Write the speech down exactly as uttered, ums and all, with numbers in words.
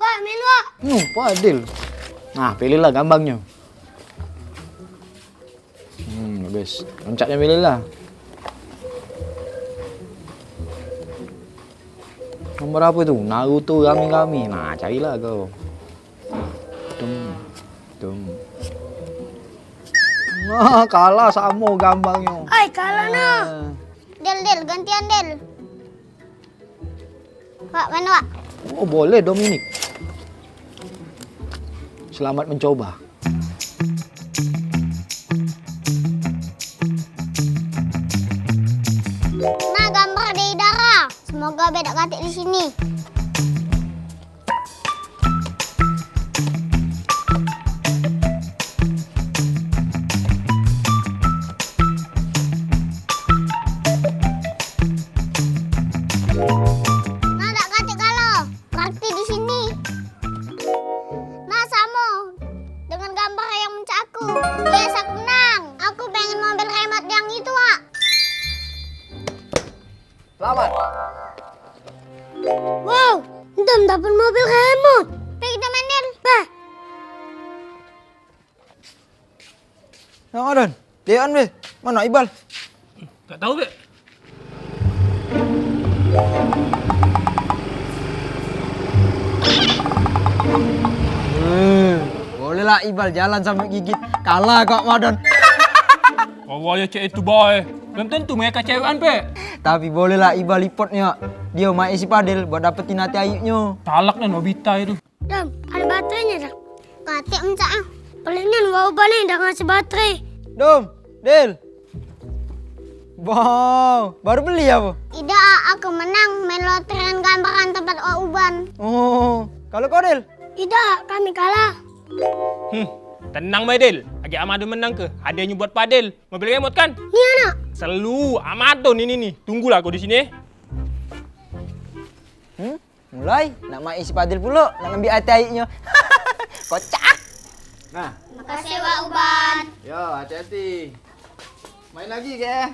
Pak, main, Pak. Nu, Padel. Nah, pilihlah gambarnyo. Hmm, bagus. Loncatnyo pilihlah. Nomor apo tu? Naruto rame-rame. Nah, carilah kau. Tum, tum. Nah, kalah samo gambarnyo. Oi, kalah, nah. Ah. Del, Del, gantian, Del. Wak, main, Wak. Oh, boleh, Dominik. Selamat mencoba. Nah, gambar dari Dara. Semoga be dak katik di sini. Nah, dak katik galo. Berarti di sini. Nah, samo dengan gambar yang muncak aku. Yes, aku menang. Aku pengen mobil remote yang itu, Wak. Selamat. Wow, Dom dapat mobil remote. Pe, kita main, Del. Bah. Nah, Don. Dean be. Mano Ibal? Gak tau be. Eh, bolehlah Ibal jalan sampe gigit. Kalah kok, Madon. Kawa yo cek itu bae. Belum tentu mereka cewekan, Pe. Tapi bolehlah Ibal lipot nyo. Dio main si Padel buat dapetin hati ayuknyo. Talak dah Nobita itu. Dam, ado batereinyo, Dam? Katik mencak ah. Palingan wau balik dah ngasih baterai. Dom, Del. Wow, baru beli apo? Idak, aku menang main loterian gambaran tempat wak uban. Oh, kalau kau, Del? Idak, kami kalah. Hmm, tenang bae, Del. Agek Amadon menang ke? Hadiahnyo buat Padel. Mobil remote kan? Ni anak. Selu, Amadon ini nih. Tunggulah kau di sini. Hmm? Mulai nak main si Padel pulo, nak ngambil hati ayuknyo. Kocak. Nah. Makasih, Wak Uban. Yo, hati-hati. Main lagi ke?